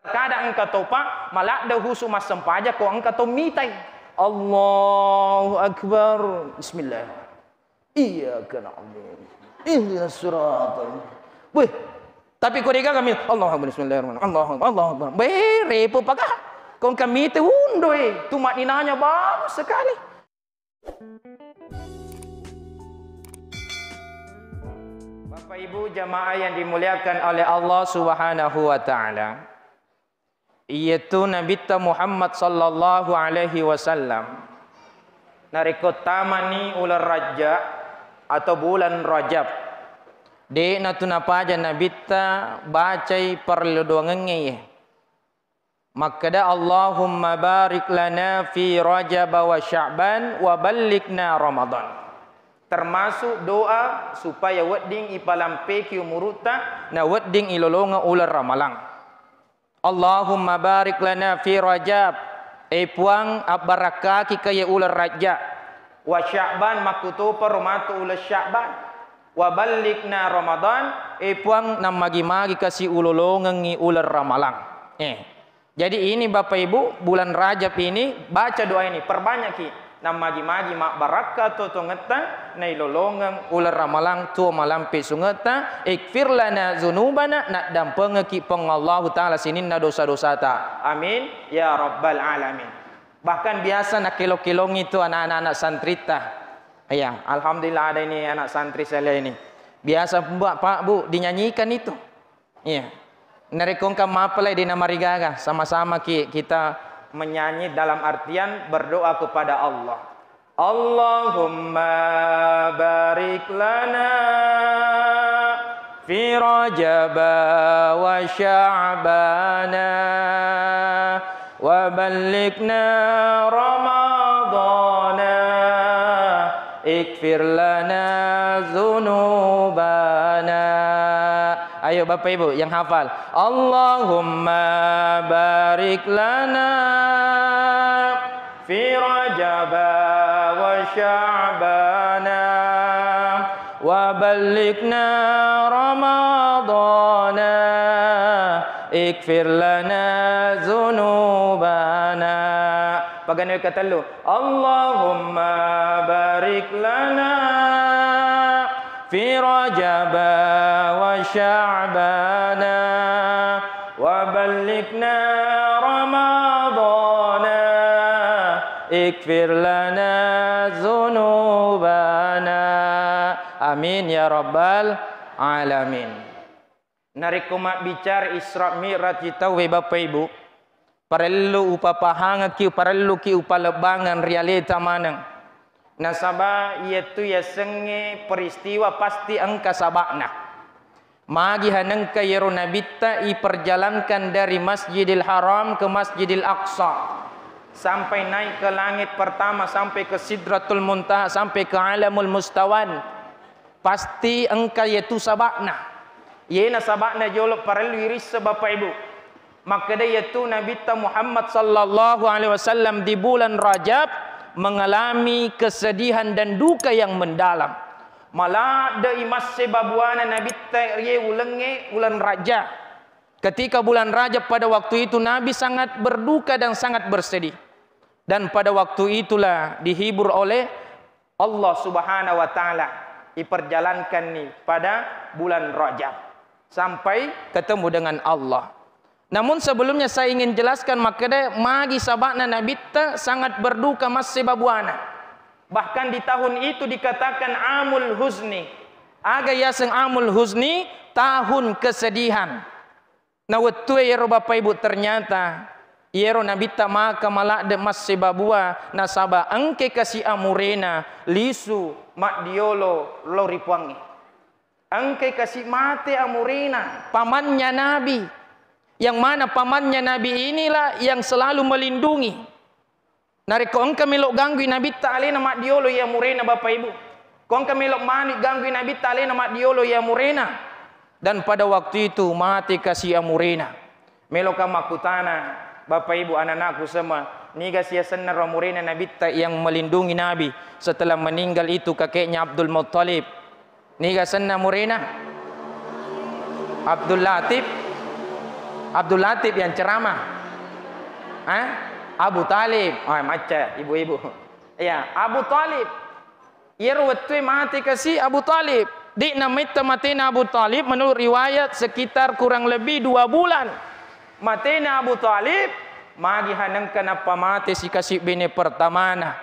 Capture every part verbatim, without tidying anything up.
Kada engka topa maladde husu massempajang ko engka to mitai. Allahu Akbar. Bismillah. Iyyaka na'budu. Ihdinas siratal. Weh, tapi ko dega kami, Allahu Akbar, bismillahirrahmanirrahim. Allahu Akbar, Allahu Akbar. Weh, repo paka. Ko engka mite undo, eh. Tumaninanya bagus sekali. Bapak Ibu jamaah yang dimuliakan oleh Allah Subhanahu wa Ta'ala, iyatu Nabitta Muhammad sallallahu alaihi wasallam, narekko tamani uleng Rajab atau bulan Rajab, de'na tu napaja Nabitta bacai parellu doangengnge. Makkeda, "Allahumma barik lana fi Rajab wa Sya'ban wa ballighna Ramadan." Termasuk doa supaya wedding ipalampeki umurutta na wedding ilolongeng uleng Ramalang. "Allahumma barik lana fi Rajab." E Puang, abbarakkaki ka ye uleng Rajab. Wa Sya'ban, makkutoparo matu uleng Sya'ban. Wa ballighna Ramadan, e Puang, nammagi-magi kasi ulolongengngi uleng Ramalang. Eh. Jadi ini Bapak Ibu, bulan Rajab ini baca doa ini, perbanyaki. Nammagi-magi mabbarakka to tongetta, nailolongeng uleng Ramalang tuo malampe sungetta, ikfir lana zunubana, naddampengeki Puang Allahu Ta'ala sininna dosa-dosata. Amin ya rabbal alamin. Bahkan biasa nakkelo-kelongi tu anak-anak santritta. Iya, alhamdulillah ada ini anak santri saya ini. Biasa, Mbak, Pak, Bu, dinyanyikan itu. Iya. Narekko engka mapalai de namarigaga, sama-sama ki-, kita menyanyi dalam artian berdoa kepada Allah. Allahumma barik lana fi Rajab wa Sya'bana wa ballighna Ramadana, ikfir lana dzunubana. Ayo Bapak Ibu yang hafal. Allahumma barik lana fi Rajab wa Sya'bana wa ballighna Ramadana, ikfir lana dzunubana. Paganna wekka tellu. Allahumma barik lana fi Rajab wa Sya'bana wa ballighna Ramadana, ikfir lana dzunubana. Amin ya rabbal alamin. Narekko mabbicara Isra Mi'raj tauwe, Bapak Ibu, parellu upapahangekki, parelluki upalebbangeng ri aleta maneng. Nasaba iyatu yasengnge peristiwa pasti engka saba'na. Magi hanengka yero Nabitta iperjalankan dari Masjidil Haram ke Masjidil Aqsa, sampai naik ke langit pertama, sampai ke Sidratul Muntaha, sampai ke Alamul Mustawan. Pasti engka yetu saba'na. Yena saba'na jolo parellu irisseng, Bapak Ibu. Makkeda yetu Nabitta Muhammad sallallahu alaihi wasallam di bulan Rajab mengalami kesedihan dan duka yang mendalam. Maladde'i masse babuana Nabitta ri ulengnge, uleng Rajab. Ketika bulan Rajab pada waktu itu Nabi sangat berduka dan sangat bersedih. Dan pada waktu itulah dihibur oleh Allah Subhanahu wa Ta'ala, iperjalankanni pada bulan Rajab sampai ketemu dengan Allah. Namun sebelumnya saya ingin jelaskan, makkeda magi saba'na Nabitta sangat berduka masse babuana. Bahkan di tahun itu dikatakan Amul Huzni. Aga yaseng Amul Huzni? Tahun kesedihan. Na wettue iyaro Bapak Ibu, ternyata iyaro Nabitta maka maladde masse babua, nasaba engke kasi amurena lisu maddiolo lao ri Puangnge. Engke kasi mate amurena, pamannya Nabi. Yang mana pamannya Nabi inilah yang selalu melindungi. Narekko engka melo ganggui Nabitta alena maddiolo iya murena, Bapak Ibu. Ko engka melo mani ganggui Nabitta alena maddiolo iya murena. Dan pada waktu itu mate kasi amurena. Meloka makkutana, Bapak Ibu, anak-anakku semua, niga siasenna ro amurena Nabitta yang melindungi Nabi setelah meninggal itu, kakeknya Abdul Muttalib? Niga senna murena? Abdul Latif. Abdul Latif yang ceramah. Eh? Abu Talib. Oh, macca ibu-ibu. Iya, Abu Talib. Iyaro wettue mate kasi Abu Talib. De'na maitta matena Abu Talib, menurut riwayat sekitar kurang lebih dua bulan. Matena Abu Talib, magi hanengka nappa mate si kasi bene pertamana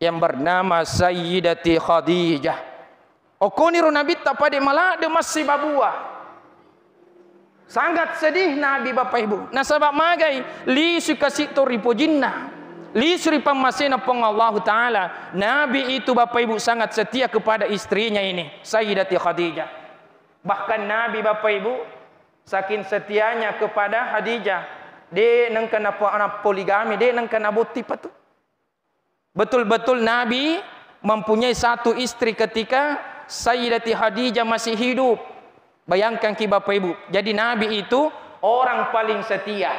yang bernama Sayyidati Khadijah. Okkoniro Nabitta pade maladde massibabua. Sangat sedih Nabi, Bapak Ibu. Nasaba magai, lisu kasi to ri pojinna. Lisu ri pammasena Puang Allahu Ta'ala. Nabi itu, Bapak Ibu, sangat setia kepada istrinya ini, Sayyidati Khadijah. Bahkan Nabi, Bapak Ibu, saking setianya kepada Khadijah, de nengka napo-, napoligami, de nengka nabotti patu. Betul-betul Nabi mempunyai satu istri ketika Sayyidati Khadijah masih hidup. Bayangkan ki, Bapak Ibu. Jadi Nabi itu orang paling setia.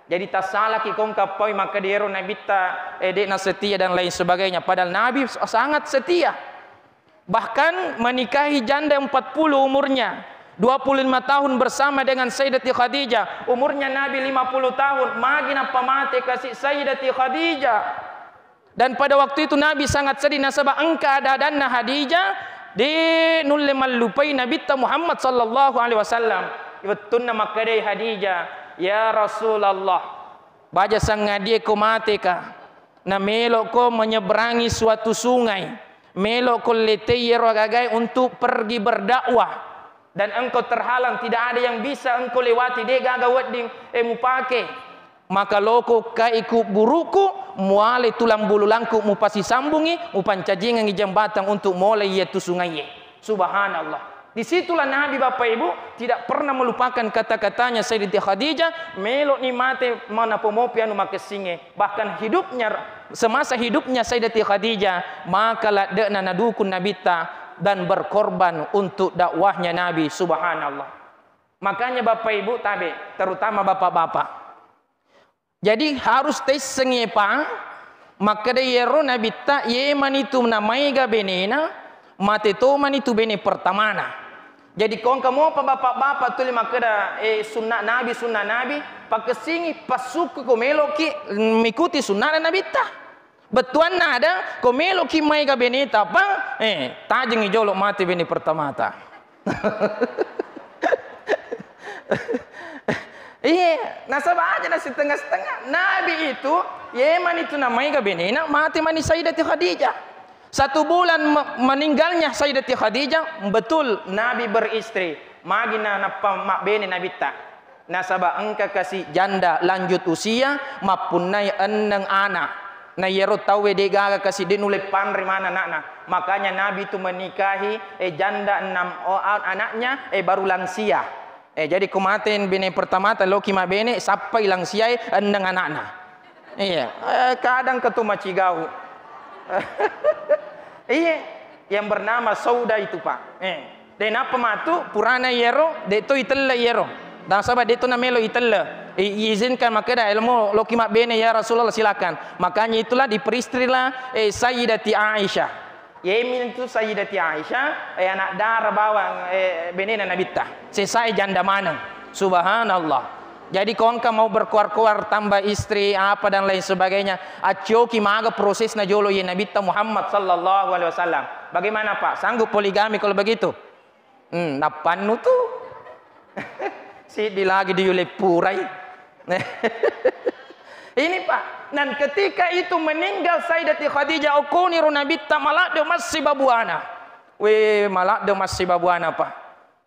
Jadi tassalaki kongka pau makkeda ero Nabitta, eh, de'na setia dan lain sebagainya. Padahal Nabi sangat setia. Bahkan menikahi janda empat puluh umurnya, dua puluh lima tahun bersama dengan Sayyidati Khadijah, umurnya Nabi lima puluh tahun, magi nappa mate kasi Sayyidati Khadijah. Dan pada waktu itu Nabi sangat sedih nasaba engka ada-adanna Khadijah, de nulle mallupai Nabitta Muhammad sallallahu alaihi wasallam. Wettunna makkedai Khadijah, "Ya Rasulullah, baja sangadie ko mateka, na meloko menyeberangi suatu sungai, meloko letei ero agagae untuk pergi berdakwah, dan engkau terhalang, tidak ada yang bisa engkau lewati, de gaga wedding, eh, mupake. Maka loko kai kuburuku, muale tulang bululangku, mupasisambungi, mupancajingengi jembatang untuk molai iyatu sungaie." Subhanallah. Disitulah Nabi, Bapak Ibu, tidak pernah melupakan kata-katanya Sayyidati Khadijah, "Melo ni mate manapomopi anu makessinge." Bahkan hidupnya, semasa hidupnya Sayyidati Khadijah, maka ladde'na nadukung Nabitta dan berkorban untuk dakwahnya Nabi. Subhanallah. Makanya Bapak Ibu tabe, terutama bapak-bapak. Jadi harus taissengngi, Pak, makkeda iyaro Nabitta, ye manitu namaega benena, mate to manitu bene pertamana. Jadi kongka mopa bapak-bapak tuli makkeda, eh, sunna Nabi, sunna Nabi, pakessingi, passukku ko meloki mikuti sunnana Nabitta. Bettuanna ada, ko meloki maega beneta, Pak, eh, tajengi jolo mate bene pertamata. Iye, nasaba aja na setengah-setengah. Nabi itu, ye manitu namaega benena, mate mani Sayyidati Khadijah. Satu bulan me-, meninggalnya Sayyidati Khadijah, betul Nabi beristri. Magi na nappa mabbene Nabitta. Nasaba engka kasi janda lanjut usia, mappunnai enneng ana. Na iyaro tauwe de gaga kasi de nulle panre mana anakna. Makanya Nabi itu menikahi, eh, janda enam o-, a-, anaknya, eh, baru lansia. Eh, jadi ko mate bene pertamata, loki mabbene, sappai lansiae, enneng anakna. Iya, eh, kadang ketu macigau. Iya, yang bernama Sauda itu, Pak. Eh, de nappa matu, purana iyaro, de to itelle iyaro. Nasaba de to namelo itelle. I-, iizinkan makkeda, "Elmo loki mabbene ya Rasulullah, silakan." Makanya itulah diperistrilah, eh, Sayyidati Aisyah. Yemi itu Sayyidati Aisyah, eh, anak dara bawang, eh, benena Nabitta. Sesae janda maneng. Subhanallah. Jadi ko engka mau berkoar-koar tambah istri apa dan lain sebagainya, accioki maga prosesna jolo ye Nabitta Muhammad sallallahu alaihi wasallam. Bagaimana, Pak? Sanggup poligami kalau begitu? Hmm, nappannu tu. Siddi lagi diyuleppurai. Ini, Pak, nan ketika itu meninggal Sayyidati Khadijah, okkoniro Nabitta maladde massibabuana. We, maladde massibabuana, Pak.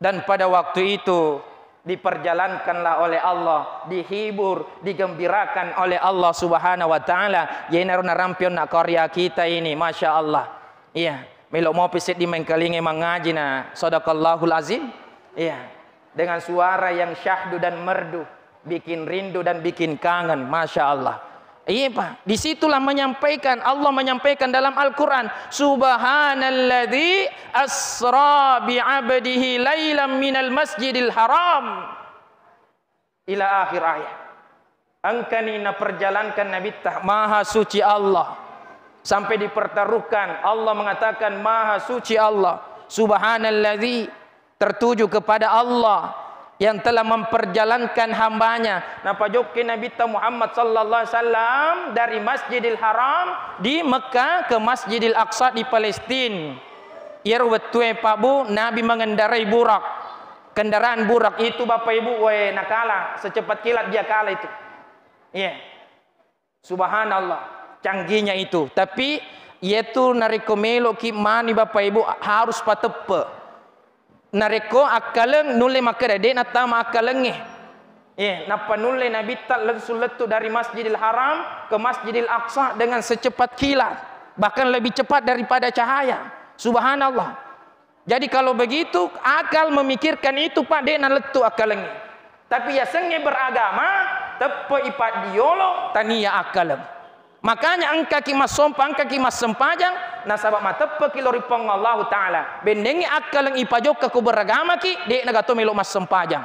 Dan pada waktu itu diperjalankanlah oleh Allah, dihibur, digembirakan oleh Allah Subhanahu wa Ta'ala. Yenaro narampionna karya kita ini, Masya Allah. Iya, melo mopi seddi mengkalingai mangaji na sadaqallahul azim. Iya, dengan suara yang syahdu dan merdu, bikin rindu dan bikin kangen, Masya Allah. Iya, Pak. Disitulah menyampaikan, Allah menyampaikan dalam Al-Quran, "Subhanalladzi asra bi'abdihi lailam minal masjidil haram." Ila akhir ayat. Engkani naperjalankan Nabitta, Maha Suci Allah. Sampai dipertaruhkan, Allah mengatakan, "Maha Suci Allah." Subhanalladzi, tertuju kepada Allah yang telah memperjalankan hambanya. Napajokki Nabitta Muhammad sallallahu alaihi wasallam dari Masjidil Haram di Mekah ke Masjidil Aqsa di Palestina. Iyaro wettue, Pak Bu, Nabi mengendarai burak. Kendaraan burak itu, Bapak Ibu, wae, nakala, secepat kilat dia kala itu. Iya. Subhanallah, canggihnya itu. Tapi, iyatu narekko meloki mani, Bapak Ibu, harus pateppe. Narekko akkaleng nulle makkeda, "De' nattama akkalengnge." Eh, nappa nulle Nabitta langsung lettu dari Masjidil Haram ke Masjidil Aqsa dengan secepat kilat, bahkan lebih cepat daripada cahaya. Subhanallah. Jadi, kalau begitu, akal memikirkan itu, Pak, de' nalettu akkalengnge. Tapi yasengnge beragama, teppe'i paddiolo, tania akkaleng. Makanya engkaki massompa, engkaki massempajang, nasaba mateppeki lao ri Puang Allahu Ta'ala. Bennengngi akkaleng ipajokka ko beragamaki, de'na gato melo massempajang.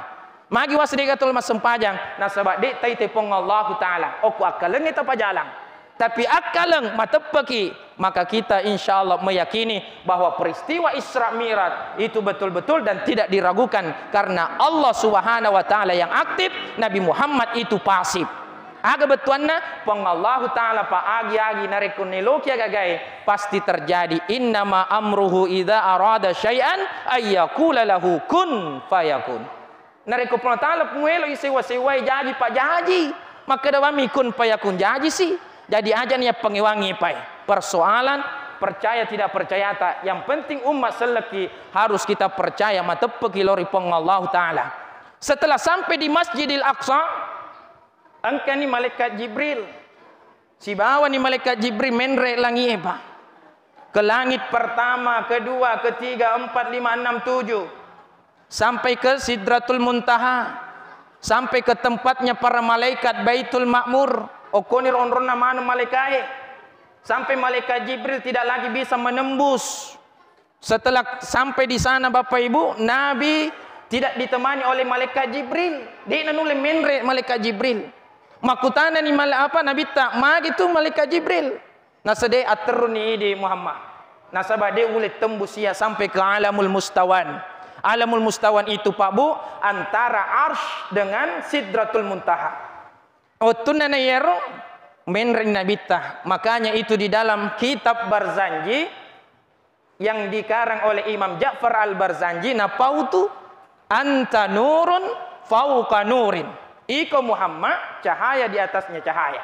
Magi wasa de' gato massempajang, nasaba de' taite Puang Allahu Ta'ala. Okko akkalengnge tapajalang. Tapi akkaleng mateppeki, maka kita insya Allah meyakini bahwa peristiwa Isra Mi'raj itu betul-betul dan tidak diragukan, karena Allah Subhanahu wa Ta'ala yang aktif, Nabi Muhammad itu pasif. Aga bettuanna? Puang Allahu Ta'ala pa agi-agi narekko neloki agagae pasti terjadi. Innama amruhu idza arada syai'an ayyakula lahu kun fayakun. Narekko Puang Ta'ala muelo i sewa-sewai jaji, Pak, jaji. Makkeda bami kun fayakun, jaji si. Jadi aja ni yappangewangi, Pak. Persoalan percaya tidak percayata. Yang penting umat selleki harus kita percaya, mateppeki lao ri Puang Allahu Ta'ala. Setelah sampai di Masjidil Aqsa, engkani malaikat Jibril. Sibawani malaikat Jibril menre langi'e, Pak. Ke langit pertama, kedua, ketiga, empat, lima, enam, tujuh. Sampai ke Sidratul Muntaha. Sampai ke tempatnya para malaikat, Baitul Ma'mur. Okkoni ro onronna maneng malaikae. Sampai malaikat Jibril tidak lagi bisa menembus. Setelah sampai di sana, Bapak Ibu, Nabi tidak ditemani oleh malaikat Jibril. De'na nulle menre malaikat Jibril. Makkutanani mala-, apa, Nabitta, "Magi tu malaikat Jibril?" Nasaba de' atterruni idi Muhammad. Nasaba de' ulle tembus ia sampai ke Alamul Mustawan. Alamul Mustawan itu, Pak Bu, antara Arsy dengan Sidratul Muntaha. Wettunna na iyaro, menre Nabitta. Makanya itu di dalam kitab Barzanji, yang dikarang oleh Imam Ja'far Al-Barzanji, napautu, "Anta nurun fauqa nurin." Iko Muhammad, cahaya di atasnya cahaya.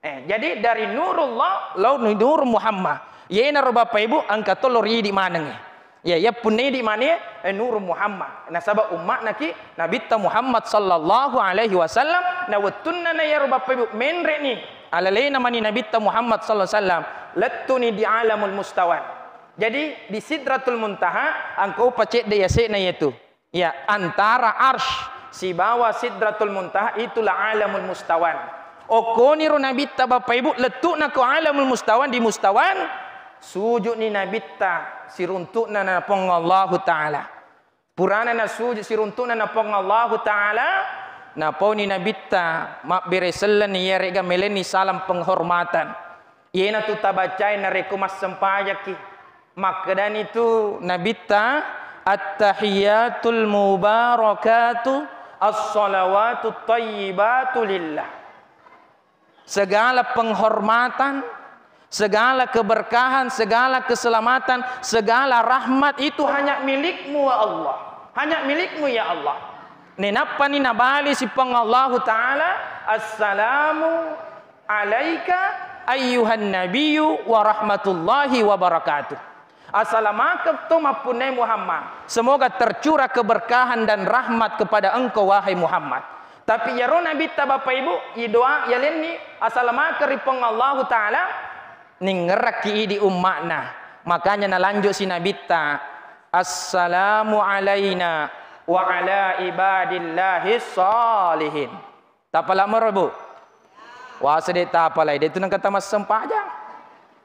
Eh, jadi dari Nurullah, lao ni Nur Muhammad. Yenaro Bapak Ibu, engka tolo ridi manengnge. Ya, ya punna idi mane, eh, Nur Muhammad. Nasaba ummatna ki Nabitta Muhammad sallallahu alaihi wasallam, na wettunna na iyaro Bapak Ibu menre ni, alalena mani Nabitta Muhammad sallallahu alaihi wasallam, lettuni di Alamul Mustawan. Jadi, di Sidratul Muntaha, engka upa cedde yase'na yetu. Ya, antara Arsy sibawa Sidratul Muntaha itulah Alamul Mustawan. Okkoniro Nabitta, Bapak Ibu, lettu'na ko Alamul Mustawan, di Mustawan, sujudni Nabitta siruntu'na na Puang Allahu Ta'ala. Purana nasuju siruntu'na na Puang Allahu Ta'ala, napauni Nabitta mabbere sellenni iyarega melenni salam penghormatan. Iyanatu tabacai narekko massempajakki. Makkedani tu Nabitta, "Attahiyatul mubarakatu as-salawatut thayyibatu lillah." Segala penghormatan, segala keberkahan, segala keselamatan, segala rahmat itu hanya milikmu, ya Allah. Hanya milikmu, ya Allah. Nenappani nabali si Puang Allahu Ta'ala, "Assalamu alaika ayyuhan nabiyyu wa rahmatullahi wa barakatuh." Asalamakeng to mappunnai Muhammad. Semoga tercurah keberkahan dan rahmat kepada engkau, wahai Muhammad. Tapi iyaro Nabitta, Bapak Ibu, idoa yalenni asalamakeng ri Puang Allahu Ta'ala, ningerakki idi umma'na. Makanya nalanjut si Nabitta, "Assalamu alaina wa ala ibadillahi salihin." Tapala moro, Bu? Wase de tapalai, de tu nengka tamassempajang.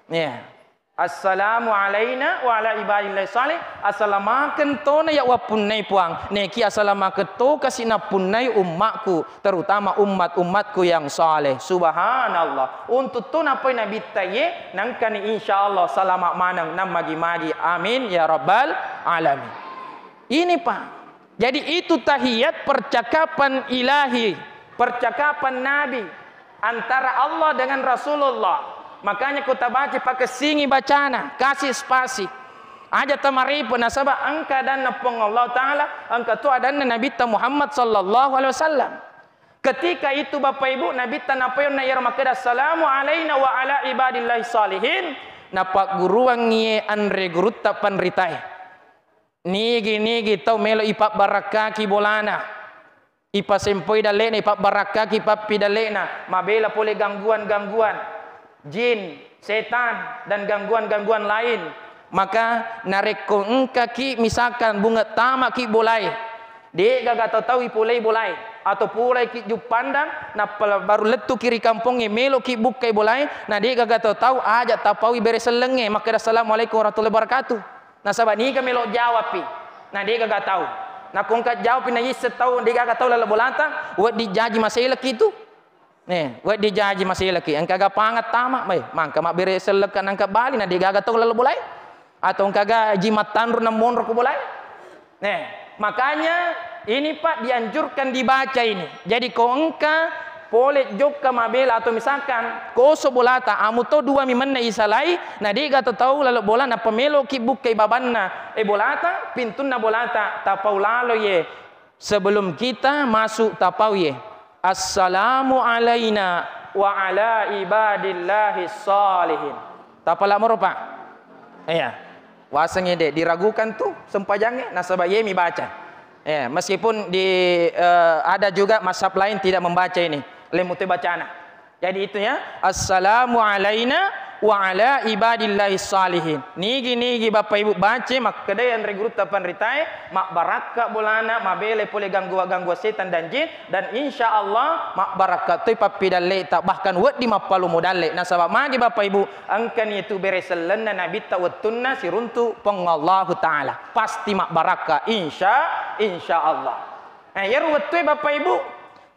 Iya. "Assalamu alaina wa ala ibadillahi salih." Asalamakeng tona ya wappunnai Puang. Neki asalamakeng to kasi nappunnai ummakku, terutama ummat-ummatku yang saleh. Subhanallah. Untuk to napoi Nabitta ye, nangkani insya Allah salama maneng nammagi-magi. Amin ya rabbal alamin. Ini, Pak. Jadi, itu tahiyat percakapan ilahi, percakapan Nabi antara Allah dengan Rasulullah. Makanya ko tabaca, pakessingi bacana, kasih spasi. Aja tamarepe, nasaba engka adanna Puang Allah Ta'ala, engka tu adanna Nabitta Muhammad sallallahu alaihi wasallam. Ketika itu, Bapak Ibu, Nabitta napaonna iyaro makkeda, "Assalamu alaina wa ala ibadillahi salihin." Napagguruangngi anre gurutta panritae. Nigi-nigi tau melo ipabbarakkaki bolana, ipasempoi dalle'na, ipabbarakkaki pappidalle'na, mabela pole gangguan-gangguan jin, setan, dan gangguan-gangguan lain. Maka narekko engkaki misalkan bunge tamaki bolae, de'gaga tau-tau ipolei bolae, atau polaiki juppandang, nappa baru lettuki ri kampongnge, meloki bukkai bolae, na de'gaga tau-tau, aja tapaui bere sellengnge, makkeda, "Assalamualaikum warahmatullahi wabarakatuh." Nasaba niga melo jawabpi, na de'gaga tau. Nakko engka jawabpi na isseng tau, de'gaga tau laleng bolata, wedding jaji maselekki tu. Eh, wedding jaji maselekki, engkaga pangattama, mai, mangka mabbere sellekka nangka bali, na de'gaga tau laleng bolae. Atau engkaga ji mattanru na monro ko bolae. Nah, makanya ini, Pak, dianjurkan dibaca ini. Jadi, ko engka pole jokka mabela atau misalkan koso bolata, amu to dua mi menna isalai, na de'ga to tau laleng bola, nappa meloki bukkai babanna, eh, bolata, pintunna bolata, tapau lalo ye. Sebelum kita masuk, tapau ye. Assalamu alaina wa ala ibadillahi salihin. Tapala moro, Pak? Iya. Wasengnge de' diragukan tu sempajangnge, nasaba ye mi baca. Eh, meskipun di, eh, ada juga mazhab lain tidak membaca ini. Lemute bacana. Jadi itu ya, "Assalamu alaina wa ala ibadillahi salihin." Nigi-nigi Bapak Ibu baca, makkedai anre gurutta panritae, mabbarakka bolana, mabela pole gangguan-gangguan setan dan jin, dan insya Allah mabbarakka toi pappidalle ta, bahkan wedding mappalumu dalle. Nasaba magi Bapak Ibu, engkani tu bere sellenna Nabitta wettunna siruntu Puang Allahu Ta'ala. Pasti mabbarakka, insya, insya Allah. Eh, iyaro wettue Bapak Ibu,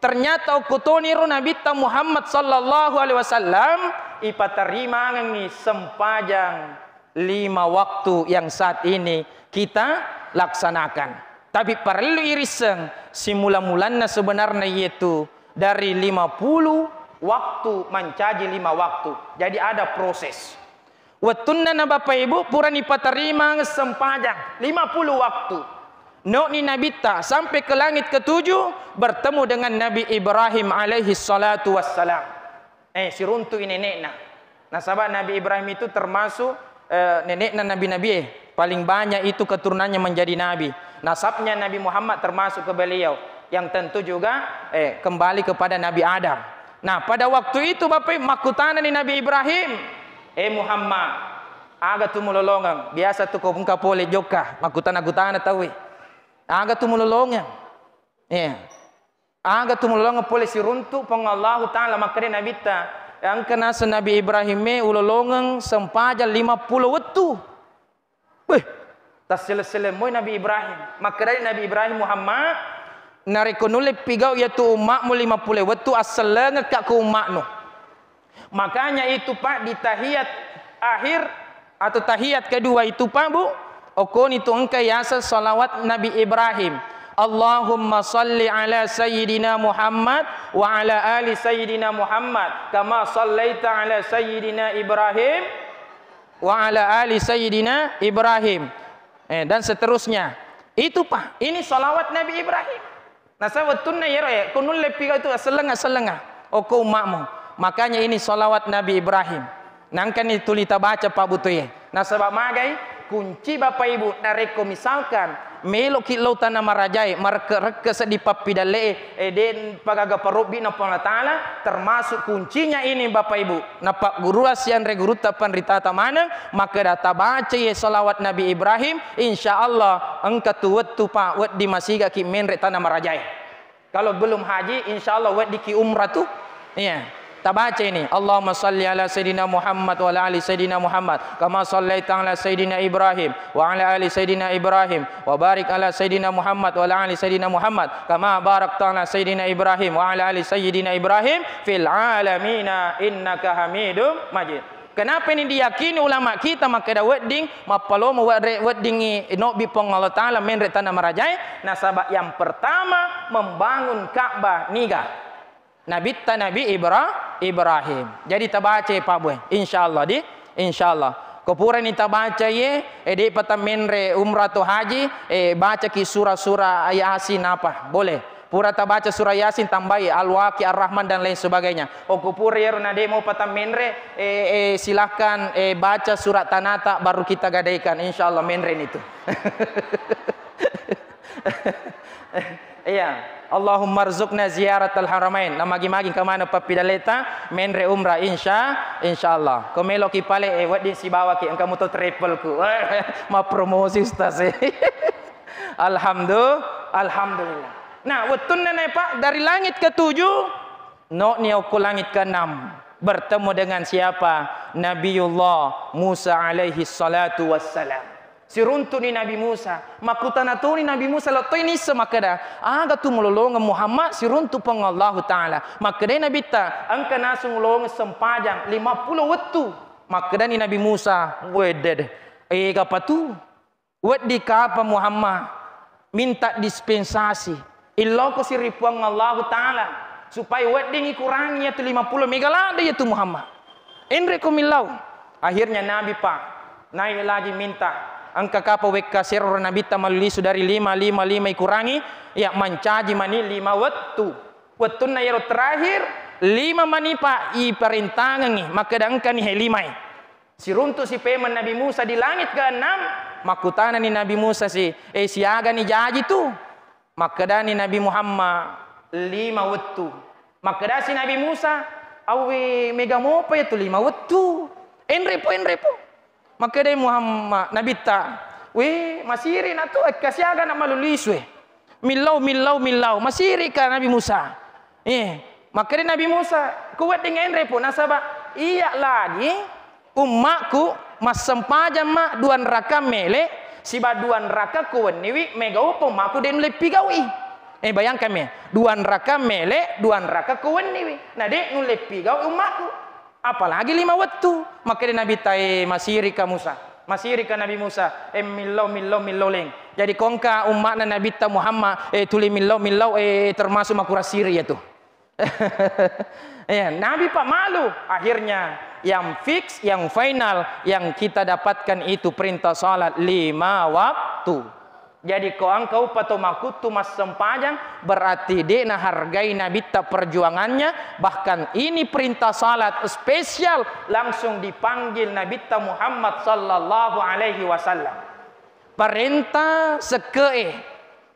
ternyata okkotoniro Nabitta Muhammad sallallahu alaihi wasallam ipatarimangengngi sempajang lima waktu yang saat ini kita laksanakan. Tapi parellu irisseng simula-mulanna sebenarnya, yaitu dari lima puluh waktu mancaji lima waktu. Jadi ada proses. Wettunna na Bapak Ibu purani patarimang sempajang lima puluh waktu. Nokni Nabitta sampai ke langit ketujuh, bertemu dengan Nabi Ibrahim alaihi salatu wassalam. Eh, siruntu'i nene'na. Nasaba Nabi Ibrahim itu termasuk, eh, nene'na nabi-nabi, eh. Paling banyak itu keturunannya menjadi nabi. Nasabnya Nabi Muhammad termasuk ke beliau. Yang tentu juga, eh, kembali kepada Nabi Adam. Nah, pada waktu itu, Bapak Ibu, makkutanani Nabi Ibrahim, "Eh Muhammad, aga tu mulolongeng?" Biasa tu ko engka pole jokka, makkutana-kutana tauwe. "Aga tu mulolongeng?" Iya. "Aga tu mulolongeng pole siruntu Puang Allahu Ta'ala?" Makkeda Nabitta, "Engka naseng Nabi Ibrahim e ulolongeng sempajang lima puluh wettu." Weh, tassele-sele moi Nabi Ibrahim. Makkedai Nabi Ibrahim, "Muhammad, narekko nulle pigau iyatu umma'mu lima puluh wettu, assellengekka ku umma'nu." Makanya itu, Pak, di tahiyat akhir atau tahiyat kedua itu, Pak, Bu, okkoni tu engka yaseng salawat Nabi Ibrahim. Allahumma salli ala Sayyidina Muhammad wa ala ali Sayyidina Muhammad kama sallaita ala Sayyidina Ibrahim wa ala ali Sayyidina Ibrahim. Eh, dan seterusnya. Itu, Pak, ini salawat Nabi Ibrahim. Nasaba wettunna iyaro, eh, ko nulle pigau tu assellenga-assellenga okko umma'mu. Makanya ini salawat Nabi Ibrahim. Nangkani tuli tabaca, Pak, Bu, tu, eh. Nasaba magai kunci, Bapak Ibu, narekko misalkan meloki lao tana marajae, marekke-rekke seddi pappidalle e, eh, de pagaga parobbi na Puang Allah Ta'ala, termasuk kuncinya ini, Bapak Ibu. Napaggurua sianre gurutta panritata maneng, makkeda tabaca ye salawat Nabi Ibrahim, insya Allah engka tu wettu, Pak, wedding masigaki menre tana marajae. Kalau belum haji, insya Allah weddingki umrah tu. Iya. Tabaca ini, Allahumma salli ala Sayyidina Muhammad wa ala ali Sayyidina Muhammad, kama sallaita ala Sayyidina Ibrahim wa ala ali Sayyidina Ibrahim, wa barik ala Sayyidina Muhammad wa ala ali Sayyidina Muhammad, kama barakta ala Sayyidina Ibrahim wa ala ali Sayyidina Ibrahim fil alamina innaka Hamidum Majid. Kenapa ini diyakini ulama kita makkeda wedding mappalomo were-, weddingngi nobbi Puang Allah Ta'ala menre tanah marajae? Nasaba yang pertama membangun Ka'bah niga? Nabitta Nabi Ibra-, Ibrahim. Jadi tabaca Pak Boy, insyaallah di, insyaallah. Ko purani tabaca ye, e de'pa tammenre umrah atau haji, e bacaki surah-surah Yasin apa? Boleh. Pura tabaca surah Yasin, tambahi Al-Waqiah, Ar-Rahman, dan lain sebagainya. Okko pura iyaro na de' mopa tammenre, e, e, silahkan, e, baca surat Tanata baru kita gadaikan. Insyaallah menre ni tu. Iya. Allahumma rzuqna ziyaratal haramain. Namagi-magi engka maneng pappidalleta menre umrah, insya, insyaallah. Ko meloki pale, e, wedding sibawaki, engka muto travel ku. Mappromosi ustaz e. Alhamdu-, alhamdulillah. Nah, wettunna nae, Pak, dari langit ketujuh, noni okko langit keenam, bertemu dengan siapa? Nabiullah Musa alaihi salatu wassalam. Siruntu'ni Nabi Musa, makkutana toni Nabi Musa, lao toi nisseng makkeda, aga tu mulolongeng Muhammad siruntu Puang Allahu Ta'ala. Makkedai Nabitta, engka naseng ulongeng sempajang lima puluh wettu. Makkedani Nabi Musa, wedede, ega patu? Weddi kapa Muhammad minta dispensasi, illoko si ri Puang Allahu Ta'ala, supaya weddingi kurangi iyatu lima puluh, mega ladde iyatu Muhammad. Enreko millau. Akhirnya Nabi pa naik lagi minta, engka kapa wekka serro Nabitta mallisu dari lima, lima, lima ikurangi, ya mancaji mani lima wettu. Wettunna iyaro terakhir, lima mani pa iparentangengi, makkeda engkani he limai. Siruntu si pemeng Nabi Musa di langit keenam, makkutanani Nabi Musa si, "E, siagani jaji tu?" Makkedani Nabi Muhammad, "Lima wettu." Makkedasi Nabi Musa, "Awwe, mega mopa iyatu lima wettu? Enrepo, enrepo." Makkedai Muhammad, Nabitta, "We, masiri na tu, ekka siaga na malulisue." Millau, millau, millau. Masirika Nabi Musa. Eh, makkeda Nabi Musa, "Ku wedding enrepo, nasaba iya lagi ummakku massempajang ma duan raka mele, siba duan raka ku wenniwi, mega upa ummakku de nulle pigau'i." Eh, bayangkan me, duan raka mele, duan raka ku wenniwi. Na de nulle pigau'i ummakku. Apalagi lima wettu. Makkeda Nabitta, "E, masirika Musa. Masirika Nabi Musa. E, millau, millau, millau leng." Jadi kongka ummakna Nabitta Muhammad, e, tuli millau, millau, e, termasuk makurang siri iyatu. Ya, Nabi pa malu. Akhirnya yang fix, yang final, yang kita dapatkan itu perintah salat lima waktu. Jadi, ko engka upa to makuttu massempajang, berarti de nahargai Nabitta perjuangannya, bahkan ini perintah salat spesial langsung dipanggil Nabitta Muhammad sallallahu alaihi wasallam. Parenta sekke'e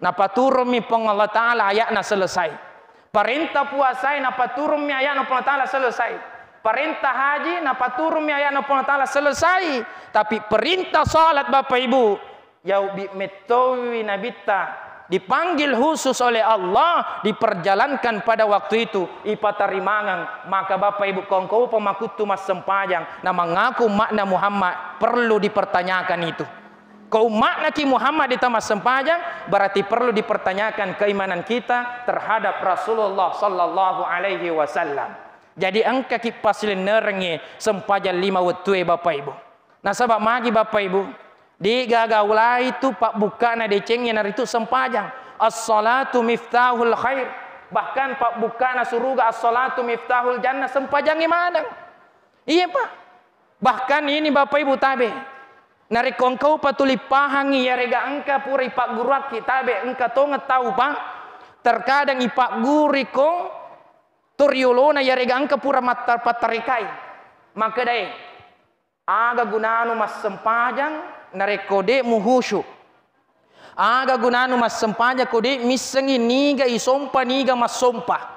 napaturunmi Puang Allah Ta'ala aya'na selesai. Parenta puasae napaturunmi aya'na Puang Allah Ta'ala selesai. Parenta haji napaturunmi aya'na Puang Allah Ta'ala selesai. Tapi perintah salat, Bapak Ibu, Yaubi mettowi Nabitta dipanggil khusus oleh Allah, diperjalankan pada waktu itu, ipatarimangeng. Maka Bapak Ibu, kongko upa makuttu massempajang, na mengaku umma'na Muhammad, perlu dipertanyakan itu. Ko umma'naki Muhammad dita massempajang, berarti perlu dipertanyakan keimanan kita terhadap Rasulullah sallallahu alaihi wasallam. Jadi engkaki pasilennerengnge sempajang lima wettue, Bapak Ibu. Nasaba magi, Bapak Ibu, de gaga ulai tu pabbukkana deceng iyanaritu sempajang. As-salatu miftahul khair. Bahkan pabbukkana suruga, as-salatu miftahul jannah, sempajangnge maneng. Iya, Pak. Bahkan ini, Bapak Ibu, tabe. Narekko engka upa tuli pahangi iyarega engka pura ipagguruakki, tabe engka tongeng tau, Pak. Terkadang ipagguriko to riolona iyarega engka pura matta-, pattarekai. Makkedae, Aga gunanu massempajang narekko de muhusyuk? Aga gunanu massempajang ko de missengi niga isompa, niga massompa?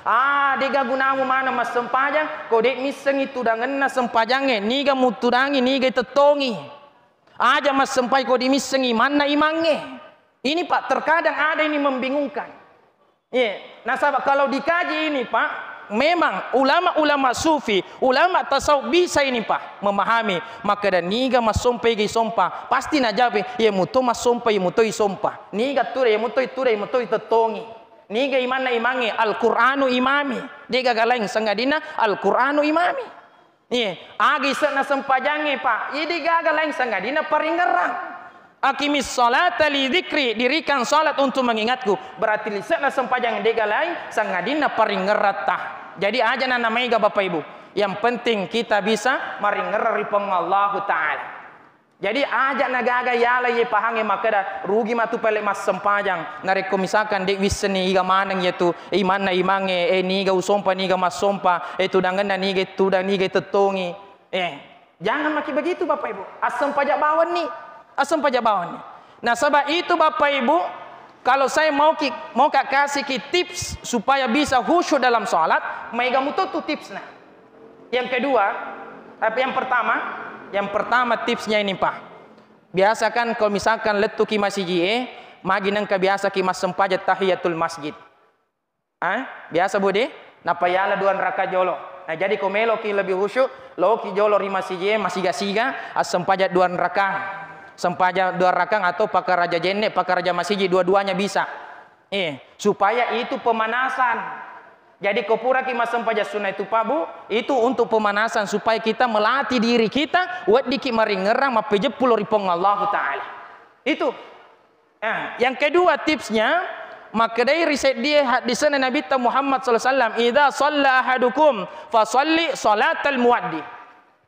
Ah, dega gunamu maneng massempajang ko de missengi tudangenna sempajangnge, niga mutudangi, niga itettongi. Aja massempai ko de missengi manna imangnge. Ini, Pak, terkadang ada ini membingungkan. Iya, nasaba kalau dikaji ini, Pak, memang ulama-ulama sufi, ulama tasawuf bisa ini, Pak, memahami. Makkeda niga massompa, iga isompa, pasti najabe, iya muto massompa, iya muto isompa. Niga tuda, iya muto ituda, iya muto itettongi. Niga imanna imangnge, Al-Qur'anu imami. Degaga laing, sangadinna Al-Qur'anu imami. Iya, aga ise'na sempajangnge, Pak? Iya, de'gaga laing sangadinna paringerrang. "Aqimis sholata li dzikri," dirikan salat untuk mengingatku. Berarti lise'na sempajang de'ga laing sangadinna paringerratta. Jadi aja na namaega, Bapak Ibu. Yang penting kita bisa maringerrang ri Puang Allahu Ta'ala. Jadi aja na gaga yala ye pahangnge makkeda, "Rugi matu pelle massempajang." Narekko misalkan de' wissenni iga maneng yetu imanna imangnge, eh, niga usompa, niga massompa, eh, tudangenna niga tudang, niga tettongi. Eh, jangan maki begitu, Bapak Ibu. Assempajang bawanni. Assempajang bawanni. Nasaba itu, Bapak Ibu, kalau saya mau ki-, mau ka kasih ki tips supaya bisa khusyuk dalam salat, maega muto tu tipsna. Yang kedua, eh, yang pertama, yang pertama tipsnya ini, Pak. Biasa kan kalau misalkan lettuki masiji e, magi nengka biasa ki massempajang tahiyatul masjid. Ah, biasa, Bu, de? Nappa yala dua raka jolo. Nah, jadi ko meloki lebih khusyuk, loki jolo ri masiji e, masiga-siga, assempajang dua raka. Sempajang dua raka atau pakaraja jenne, pakaraja masiji, dua-duanya bisa. Eh, supaya itu pemanasan. Jadi ko puraki massempajang sunnah itu, Pak, Bu, itu untuk pemanasan supaya kita melatih diri kita, weddiki maringerrang mappejeppulo ri Puang Allahu Ta'ala. Itu. Nah, yang kedua tipsnya, makkedai ri seddie haddisenna Nabitta Muhammad sallallahu alaihi wasallam, "Idza shalla ahadukum fasalli shalatal muaddi."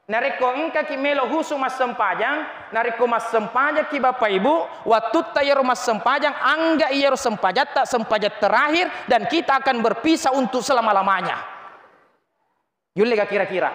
Narekko engkaki melo husu massempajang, narekko massempajangki Bapak Ibu, wattutta iyaro massempajang, angga iyaro sempajatta sempajang terakhir, dan kita akan berpisah untuk selama-lamanya. Yulle ga kira-kira?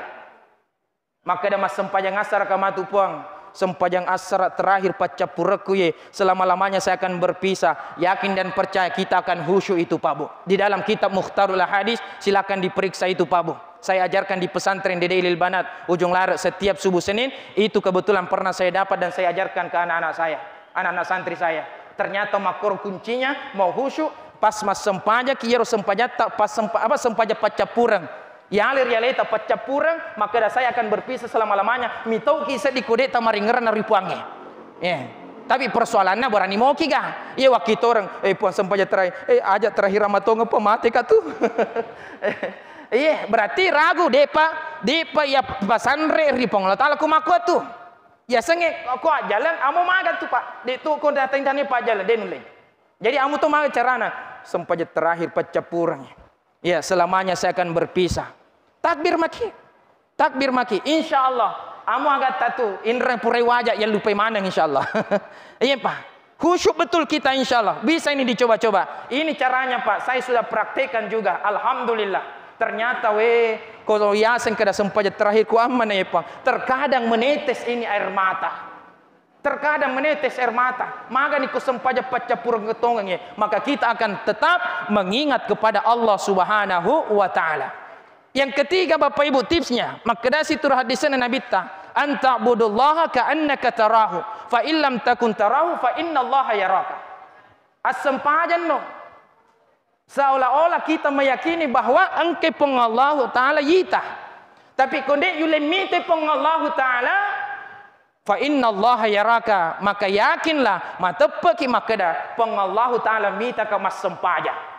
Makkeda, "Massempajang assaraka matu, Puang. Sempajang assara terakhir paccappurekku ye, selama-lamanya saya akan berpisah." Yakin dan percaya kita akan khusyuk itu, Pak, Bu. Di dalam kitab Mukhtarul Hadis, silakan diperiksa itu, Pak, Bu. Saya ajarkan di pesantren Dede Ilil Banat, Ujung Larek, setiap subuh Senin, itu kebetulan pernah saya dapat dan saya ajarkan ke anak-anak saya, anak-anak santri saya. Ternyata makkoro kuncinya, mau khusyuk, pas massempajaki, iyaro sempajatta, pas sempa-, apa, sempajang paccappureng. Yale ri aleta paccappureng, makkeda, "Saya akan berpisah selama-lamanya." Mitauki seddi ko de'ta maringerrang ri Puangnge. Eh, tapi persoalanna berani moki ga? Iya wakkitoreng, "Eh, Puang, sempajang terakhir." "Eh, aja terakhir amatongeng pa mate ka tu." Iya, berarti ragu, de'pa, de'pa iya pasanre ri Puang Allah Taala ko makkuatu. Yasengnge ko ajjaleng, amo maga tu, Pak. De' tu ko datang tani pa ajjaleng, de' nulle. Jadi amo to maga carana, sempajang terakhir paccappureng. Ya, selamanya saya akan berpisah. Takbir maki. Takbir maki. Insya Allah. Amo agatta tu, inreng purai waja, ya lupai maneng, insya Allah. Iya, Pak. Khusyuk betul kita, insya Allah. Bisa ini dicoba-coba. Ini caranya, Pak. Saya sudah praktekkan juga. Alhamdulillah. Ternyata, we, kalau yaseng kada sempajang terakhir ku ammana, ya, Pak. Terkadang menetes ini air mata. Terkadang menetes air mata. Magani ko sempajang paccappureng ketongengnge, maka kita akan tetap mengingat kepada Allah Subhanahu wa Ta'ala. Yang ketiga, Bapak Ibu, tipsnya, makkedasi turu haddisenna Nabitta, "An ta'budullaha ka'annaka tarahu, fa illam takun tarahu, fa innallaha yaraka." Assempajanno seolah-olah kita meyakini bahwa engke Puang Allahu Ta'ala yita. Tapi konde yulle mite Puang Allahu Ta'ala, fa innallaha yaraka, maka yakinlah, mateppeki makkeda, Puang Allahu Ta'ala mitaka massempajang.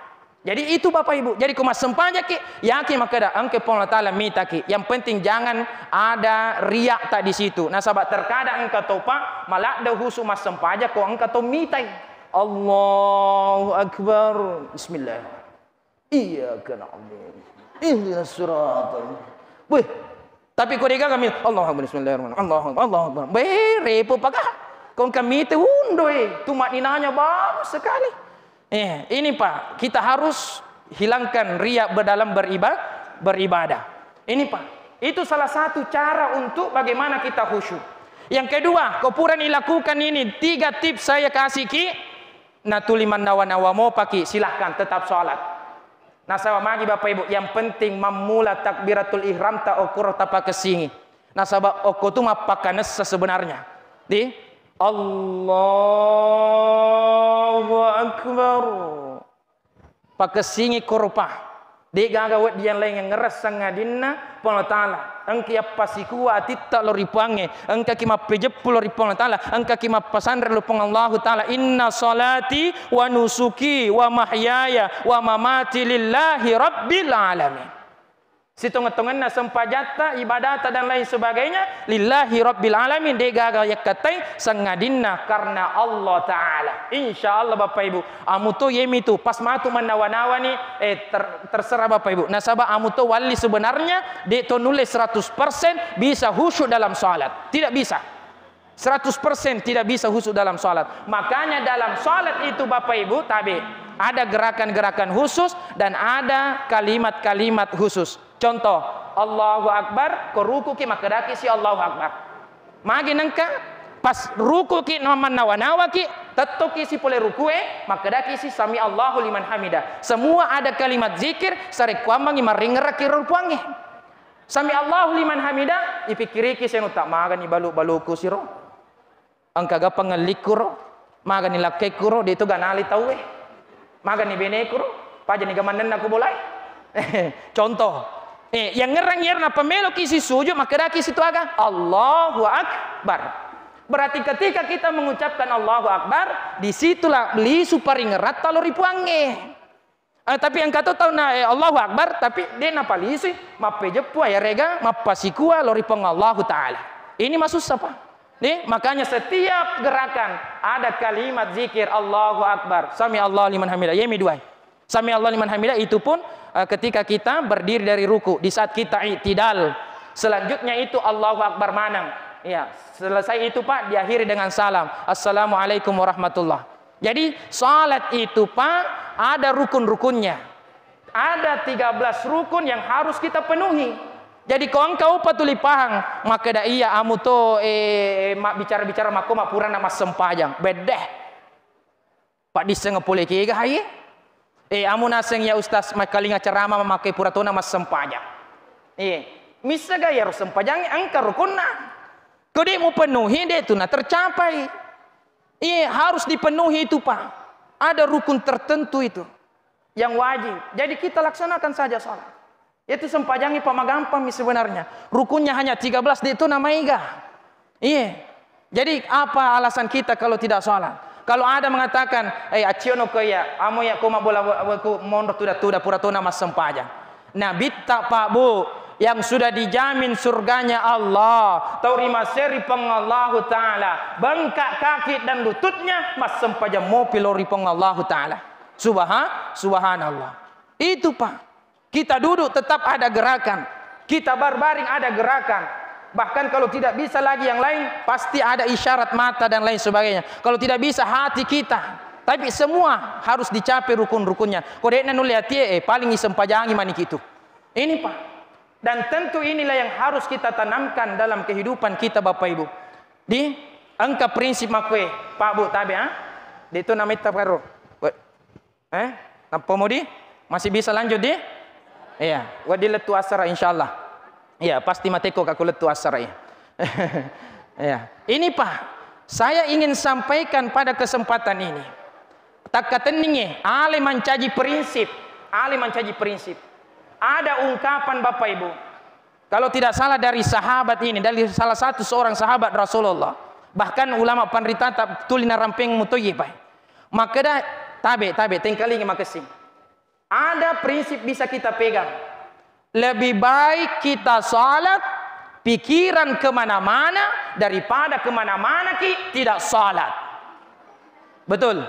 Jadi itu, Bapak Ibu, jadi ko massempajaki, yakin makkeda, engke Puang Allahu Ta'ala mitaki. Yang penting jangan ada riak tak di situ. Nasaba terkadang engka topa maladde husu massempajang ko engka to mitai. Allahu Akbar. Bismillah. Iyyaka na'budu. Ihdinas siratal. Weh, tapi ko de'gaga mi, Allahu Akbar, bismillahirrahmanirrahim. Allahu Akbar, Allahu Akbar. Weh, repo paka. Ko engka mite undo, eh. Tumakninanya bagus sekali. Eh, ini, Pak, kita harus hilangkan riak dalam beriba-, beribadah. Ini, Pak, itu salah satu cara untuk bagaimana kita khusyuk. Yang kedua, ko purani lakukan ini, tiga tips saya kasih ki, natuli mannawa-nawa mopaki, silahkan tetap sholat. Nasaba magi, Bapak Ibu, yang penting mammula takbiratul ihram ta okkoro tapakessingi. Nasaba okko tu mappakanessa sebenarnya. Di Allahu Akbar. Pakessingi koropa. De'gaga wedding yang lain ngeressang adinna Puang Allah Ta'ala. Engka yappasikua atitta lao ri Puangnge. Engkaki mappejeppu lao ri Puang Allah Ta'ala. Engkaki mappasanre lao Puang Allahu Ta'ala. Inna salati wa nusuki wa mahyaya wa mamati lillahi rabbil alamin. Sitongeng-tongenna sempajatta, ibadatta, dan lain sebagainya, lillahi rabbil alamin, de gaga yakkattai, sangadinna karena Allah Ta'ala. Insya Allah, Bapak Ibu, amu to yemi tu, pas matu mannawa-nawani, eh, ter-, terserah Bapak Ibu. Nasaba amu to walli sebenarnya, de to nulle seratus persen bisa khusyuk dalam salat. Tidak bisa. Seratus persen tidak bisa khusyuk dalam salat. Makanya dalam salat itu, Bapak Ibu, tabe, ada gerakan-gerakan khusus dan ada kalimat-kalimat khusus. Contoh, Allahu Akbar, ko rukuki makkedaki si Allahu Akbar. Magi nengka, pas rukuki, mannawa-nawaki, tettoki si pole rukue, makkedaki si sami Allahu liman hamida. Semua ada kalimat zikir, sarekkuammengi maringeraki ro Puangnge. Sami Allahu liman hamida, ipikkiriki senutta, magani balu-baluku siro. Engka ga pangellikku ro, magani lakkekku ro, de to ganali tauwe. Magani beneku ro, pajani gamannenna ku bolai. Contoh, eh, yang ngerang iyaro nappa meloki si sujud, makkedaki situ aga, Allahu Akbar. Berarti ketika kita mengucapkan Allahu Akbar, disitulah lisu paringeratta lo ri Puangnge. Eh, tapi engka to taunna, eh, Allahu Akbar, tapi de napalisui, mappejeppu, ayarega, mappasikua lo ri Puang Allahu Ta'ala. Ini masussa, Pak. Nih, makanya setiap gerakan ada kalimat zikir Allahu Akbar, sami Allah liman hamidah. Yemi duai. Sami Allah liman hamidah itu pun, eh, ketika kita berdiri dari ruku, di saat kita i'tidal. Selanjutnya itu Allahu Akbar maneng. Ya, selesai itu, Pak, diakhiri dengan salam. Assalamualaikum warahmatullah. Jadi, salat itu, Pak, ada rukun-rukunnya. Ada tiga belas rukun yang harus kita penuhi. Jadi, ko engka upa tuli pahang, makkeda iya amu to, eh, mabbicara-bicara makko mapurana massempajang. Bedde. Paddisseng pole kega haye? Eh, amu naseng ya Ustaz, makkalinga ceramah makke pura tona massempajang. Eh, missega iyaro sempajangnge engka rukunna. Ko de mupenuhi, de tu na tercapai. Iya, harus dipenuhi itu, Pak. Ada rukun tertentu itu yang wajib. Jadi kita laksanakan saja sholat. Itu sempajangi, Pak, magampang mi sebenarnya. Rukunnya hanya tiga belas, de tu na maega. Iya. Jadi apa alasan kita kalau tidak sholat? Kalau ada mengatakan, "Eh, acciono ko iya, amo iya ko mabbola wa-, wa-, ku monro tuda-tuda pura tona massempajang." Nabitta, Pak, Bu, yang sudah dijamin surganya Allah, tau rimaseri Puang Allahu Ta'ala, bengkak kaki dan lututnya, massempajang mopi lao ri Puang Allahu Ta'ala. Subha-, subhanallah. Itu, Pak. Kita duduk tetap ada gerakan. Kita berbaring ada gerakan. Bahkan kalau tidak bisa lagi yang lain, pasti ada isyarat mata dan lain sebagainya. Kalau tidak bisa, hati kita. Tapi semua harus dicapai rukun-rukunnya. Ko de'na nulle atie, eh, paling isempajangi maniki tu. Ini, Pak. Dan tentu inilah yang harus kita tanamkan dalam kehidupan kita, Bapak Ibu. Di engka prinsip makkue, Pak, Bu, tabe, ah? De tu nametta karo. We-, eh? Nappa mudi? Masih bisa lanjut, di? Iya, wedding lettu asara, insyaallah. Iya, pasti mateko ka ku lettu asara, iya. Iya. Ini, Pak, saya ingin sampaikan pada kesempatan ini. Takkatenninge, ale mancaji prinsip, ale mancaji prinsip. Ada ungkapan, Bapak Ibu, kalau tidak salah dari sahabat ini, dari salah satu seorang sahabat Rasulullah, bahkan ulama panritata tuli narampeng mutoye, Pak. Makkeda, tabe, tabe, tengkalingi makessing. Ada prinsip bisa kita pegang. Lebih baik kita salat, pikiran kemana-mana, daripada kemana-mana ki tidak salat. Betul?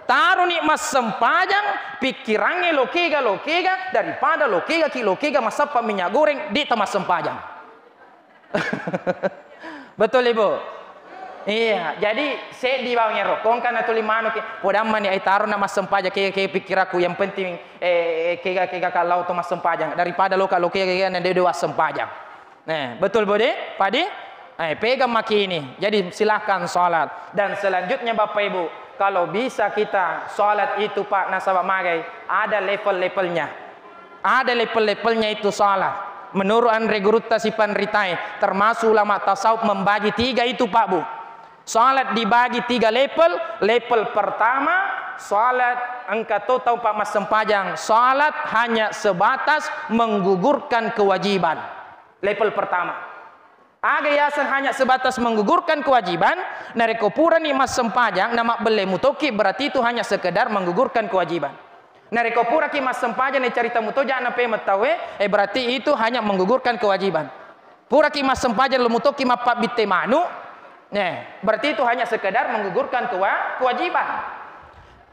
Taroni massempajang, pikirangnge lokega-lokega, daripada lokega ki lokega massappa minyak goreng, de ta massempajang. Betul, Ibu? Iya, jadi seddi bawang ero. Kongka natuli manuki, podammani ai tarona massempajang, kega-kega pikirakku, yang penting, eh, kega-kega ka lao to massempajang daripada loka lokega na de, de wassempajang. Nah, betul, Bu, de? Padi? Eh, pegang maki ini. Jadi, silahkan salat. Dan selanjutnya, Bapak Ibu, kalau bisa kita salat itu, Pak, nasaba magai, ada level-levelnya. Ada level-levelnya itu salat. Menurut anre gurutta sipanritai, termasuk ulama tasawuf membagi tiga itu, Pak, Bu. Salat dibagi tiga level. Level pertama, salat engka to tau, Pak, massempajang. Salat hanya sebatas menggugurkan kewajiban. Level pertama. Aga yaseng hanya sebatas menggugurkan kewajiban, narekko purani massempajang na mabbelle mutoki, berarti itu hanya sekedar menggugurkan kewajiban. Narekko puraki massempajang, nacarita muto ja'na pemeng tauwe, eh, berarti itu hanya menggugurkan kewajiban. Puraki massempajang, lo mutoki mappabbitte manu, eh, berarti itu hanya sekedar menggugurkan kewa-, kewajiban.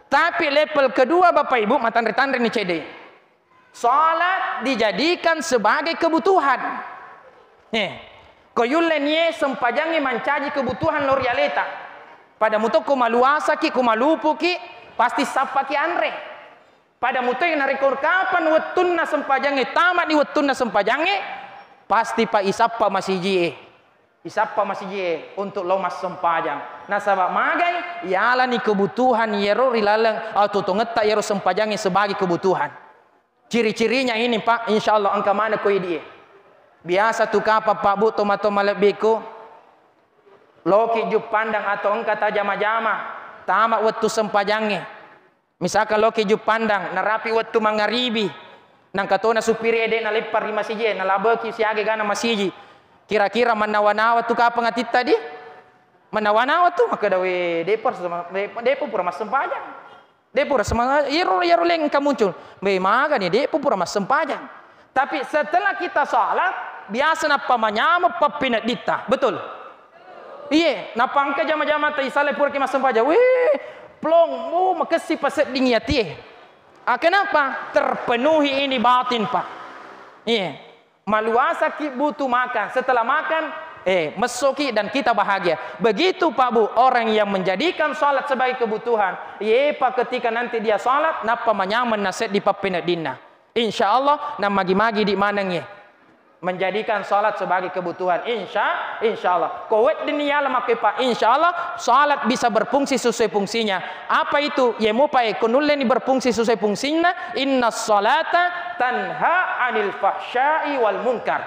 Tapi level kedua, Bapak Ibu, matanre-tanreni cede. Salat dijadikan sebagai kebutuhan. Eh, ko yulle nie sempajangnge mancaji kebutuhan lao ri aleta. Pada muto ko maluasaki, ko malupuki, pasti sappaki anre. Pada mutoi narekko kapan wettunna sempajangnge, tamani wettunna sempajangnge, pasti pa isappa masijie. Isappa masijie untuk lao massempajang. Nasaba magai, yalani kebutuhan yero ri laleng atau tongetta yero sempajangnge sebagai kebutuhan. Ciri-cirinya ini, Pak, insya Allah engka maneng ko idie. Biasa tu kapang, Pak, Bu, toma-toma lebbiku, loki Juppandang atau engka tajama-jama, tama wettu sempajangnge. Misalkan loki Juppandang, narapi wettu mangaribi, nangka tona supiri ede naleppa ri masiji e, nalabeki siaga gana masiji. Kira-kira mannawa-nawa tu kapang atitta di? Mannawa-nawa tu, makkeda, "We, depa, depa pura massempajang. Depa pura sema-, iyaro, iyaro leng engka muncul. We, magani, depa pura massempajang." Tapi setelah kita salat, biasa nappa manyameng pappineddinta. Betul? Iye, nappa engka jama-jama ta isala puraki massempajang. Wih, plong, oh, makessi pasedding yatie. Ah, kenapa? Terpenuhi ini batin, Pak. Iye. Maluasaki butuh makan. Setelah makan, eh, messoki dan kita bahagia. Begitu, Pak Bu, orang yang menjadikan salat sebagai kebutuhan, iye, Pak, ketika nanti dia salat, nappa manyameng naseddi pappineddinna. Insya Allah, namagi-magi di manengngi. Menjadikan salat sebagai kebutuhan. Insya, insya Allah. Ko wedding ni yala makke, Pak, insya Allah, salat bisa berfungsi sesuai fungsinya. Apa itu? Ye mupa e, ko nulleni berfungsi sesuai fungsinna, inna salata tanha anil fahsyai wal munkar.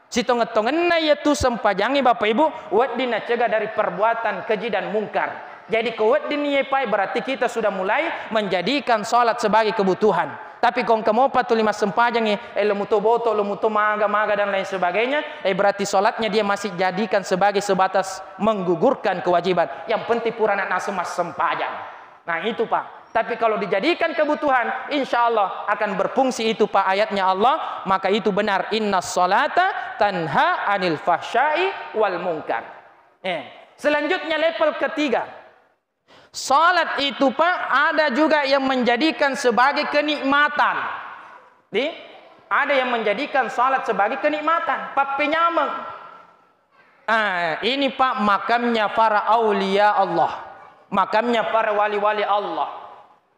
Sitongeng-tongenna yatu sempajangnge, Bapak Ibu, wedding nacegah dari perbuatan keji dan mungkar. Jadi, ko wedding ni ye pae, berarti kita sudah mulai menjadikan salat sebagai kebutuhan. Tapi ko engka mopa tuli massempajangngi, eh, lo muto boto, lo muto maga-maga dan lain sebagainya, eh, berarti salatnya dia masih jadikan sebagai sebatas menggugurkan kewajiban. Yang penting purana naseng massempajang. Nah, itu, Pak. Tapi kalau dijadikan kebutuhan, insya Allah akan berfungsi itu, Pak, ayatnya Allah. Maka itu benar, inna salata tanha anil fahsyai wal munkar. Eh, selanjutnya level ketiga. Salat itu, Pak, ada juga yang menjadikan sebagai kenikmatan. Di, ada yang menjadikan salat sebagai kenikmatan, pappenyameng. Ah, ini, Pak, makamnya para aulia Allah. Makamnya para wali-wali Allah.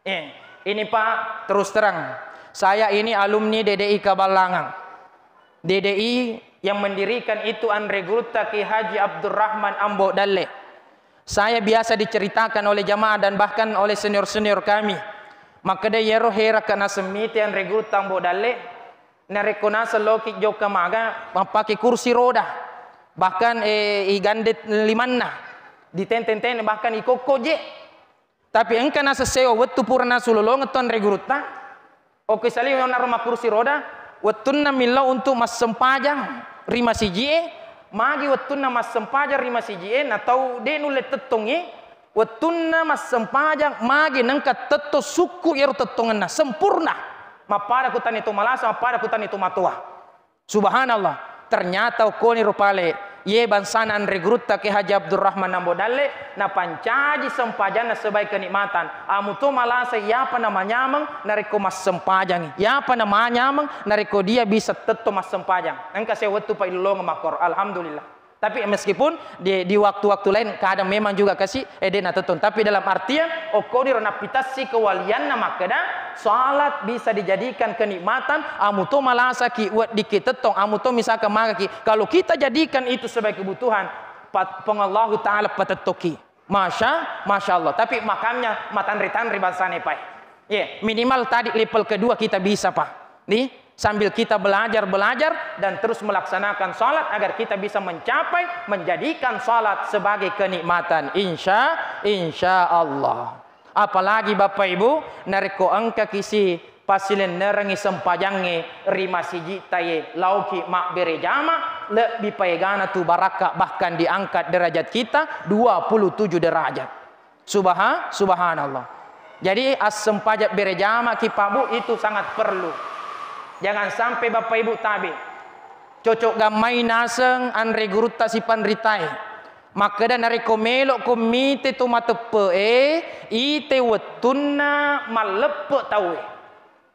Eh, ini, Pak, terus terang. Saya ini alumni D D I Kaballangang. D D I yang mendirikan itu Anre Gurutta Kiai Haji Abdurrahman Ambo Dalle. Saya biasa diceritakan oleh jamaah dan bahkan oleh senior-senior kami. Makkeda, yero herakka naseng mite Anre Gurutta Ambo Dalle, narekko naseng loki jokka maga, mappake kursi roda. Bahkan, eh, igande limanna, ditenteng-tenteng, bahkan ikokko je. Tapi engka naseng sewa wettu pura nasulolongeng tu Anre Gurutta, okko saliweng naro makkursi roda, wettunna millau untuk massempajang ri masiji e, magi wettunna massempajang ri masiji e, na tau de nulle tettongi, wettunna massempajang magi nengka tettong sukku iyaro tettongenna, sempurna. Mappada ku tani to malasa, mappada ku tani to matoa. Subhanallah, ternyata okkoniro pale, ye bangsana Anre Gurutta Kiai Haji Abdurrahman Ambo Dalle, napancaji sempajanna sebagai kenikmatan. Amuto malasa iyapa namanyameng narekko massempajangi. Iyapa namanyameng narekko dia bisa tetto massempajang. Engka se wettu paillolongeng makkoro. Alhamdulillah. Tapi meskipun di, di waktu-waktu lain kadang memang juga kasi, eh, de' natettong. Tapi dalam artian, okkoniro nappitassi kewalianna makkeda, salat bisa dijadikan kenikmatan, amuto malasaki weddikki tettong, amuto misalkan magaki. Kalau kita jadikan itu sebagai kebutuhan, pat-, Puang Allahu Ta'ala patettokki. Masya, Masya Allah. Tapi makamnya matanri-tanri bangsana pae. Ye, minimal tadi level kedua kita bisa, Pak. Nih, sambil kita belajar-belajar dan terus melaksanakan salat agar kita bisa mencapai, menjadikan salat sebagai kenikmatan. Insya, insya Allah. Apalagi Bapak Ibu, narekko engkaki si pasilennerengi sempajangnge ri masiji'ta ye, laoki mabbere jama, lebbi paegana tu barakka, bahkan diangkat derajat kita dua puluh tujuh derajat. Subha-, subhanallah. Jadi, assempajang berejama ki, Pak, Bu, itu sangat perlu. Jangan sampai Bapak Ibu tabe. Cocok gammai naseng anre gurutta sipanritae. Makkeda, narekko melokko mite to mateppe'e, ite wettunna malleppe tauwe.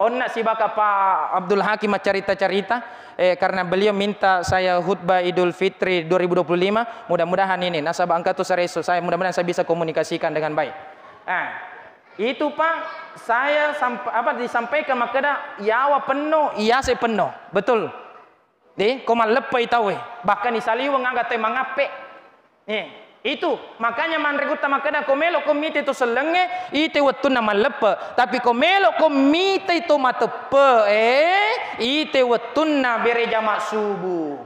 Onna sibaka Pak Abdul Hakim maccarita-carita, eh, karena beliau minta saya khutbah Idul Fitri dua ribu dua puluh lima, mudah-mudahan ini, nasaba engka tu saresso saya, mudah-mudahan saya bisa komunikasikan dengan baik. Ah, itu, Pak, saya samp-, apa, disampaikan makkeda, yawa penno, iyase penno. Betul. Deh, ko malleppai tauwe, bahkan isaliweng aga tauwe mangappe. Eh, itu makanya manre gutta makkeda, ko melo ko mite to sellengnge, ite wettunna malleppe. Tapi ko melo ko mite to mateppe, eh, ite wettunna bere jama subuh.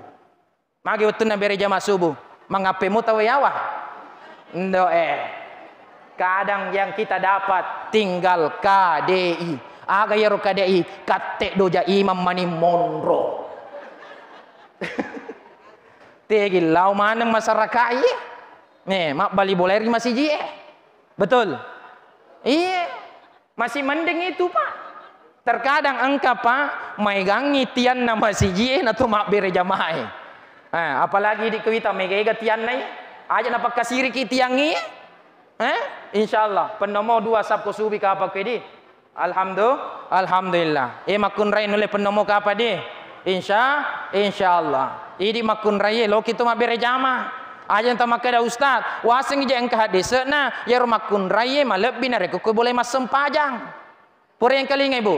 Magi wettunna bere jama subuh? Mangappe mu tauwe yawa? Ndo, eh. Kadang yang kita dapat tinggal K D I. Aga yaro K D I? Katte doja imam mani monro. Tegi lao maneng masyarakat, iye. Nih, mabbali bolai ri masiji, eh. Betul? Iya. Masih mending itu, Pak. Terkadang engka, Pak, maegangi tianna masiji, eh, na to mabbere jamaah, eh. Eh, apalagi di kuita mega-ega tianna, eh. Aja napakkasiriki tiangngi, eh. Eh? Insya Allah, pennomo dua sapko subi kapa kedi. Alhamdu-, alhamdulillah. Eh, makkunrai nulle pennomo kapa di? Insya, insya Allah. Idi makkunrai, eh, loki tu mabbere jama. Aja nta makkeda, "Ustaz, wasengi je engka haddese'na, yaro makkunrai, eh, malebbi narekko ko boleh massempajang." Pura engkalinga, Ibu?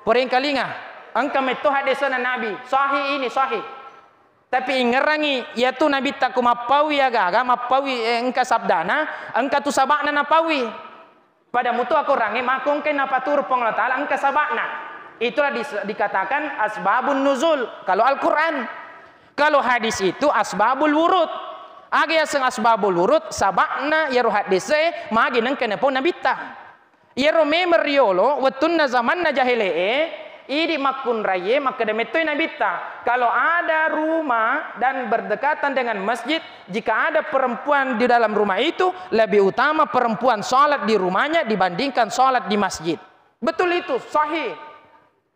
Pura engkalinga? Engka metto haddese'na Nabi. Sahih ini, sahih. Tapi ingerangi, iyatu Nabitta ko mappaui aga-aga, mappaui, eh, engka sabdana, engka tu sabakna napaui. Pada mutu akorangnge, mako engkai napaturu Puang Allah Ta'ala engka sabakna. Itulah dis-, dikatakan asbabun nuzul. Kalau Al-Quran, kalau hadis itu asbabul wurud. Aga yaseng asbabul wurud? Sabakna yaro haddese magi nengka napau Nabitta. Iyaro memeng riolo wettunna zamanna jahele'e, idi makkunraie makkeda mettoi Nabitta, kalau ada rumah dan berdekatan dengan masjid, jika ada perempuan di dalam rumah itu, lebih utama perempuan sholat di rumahnya dibandingkan sholat di masjid. Betul itu, sahih.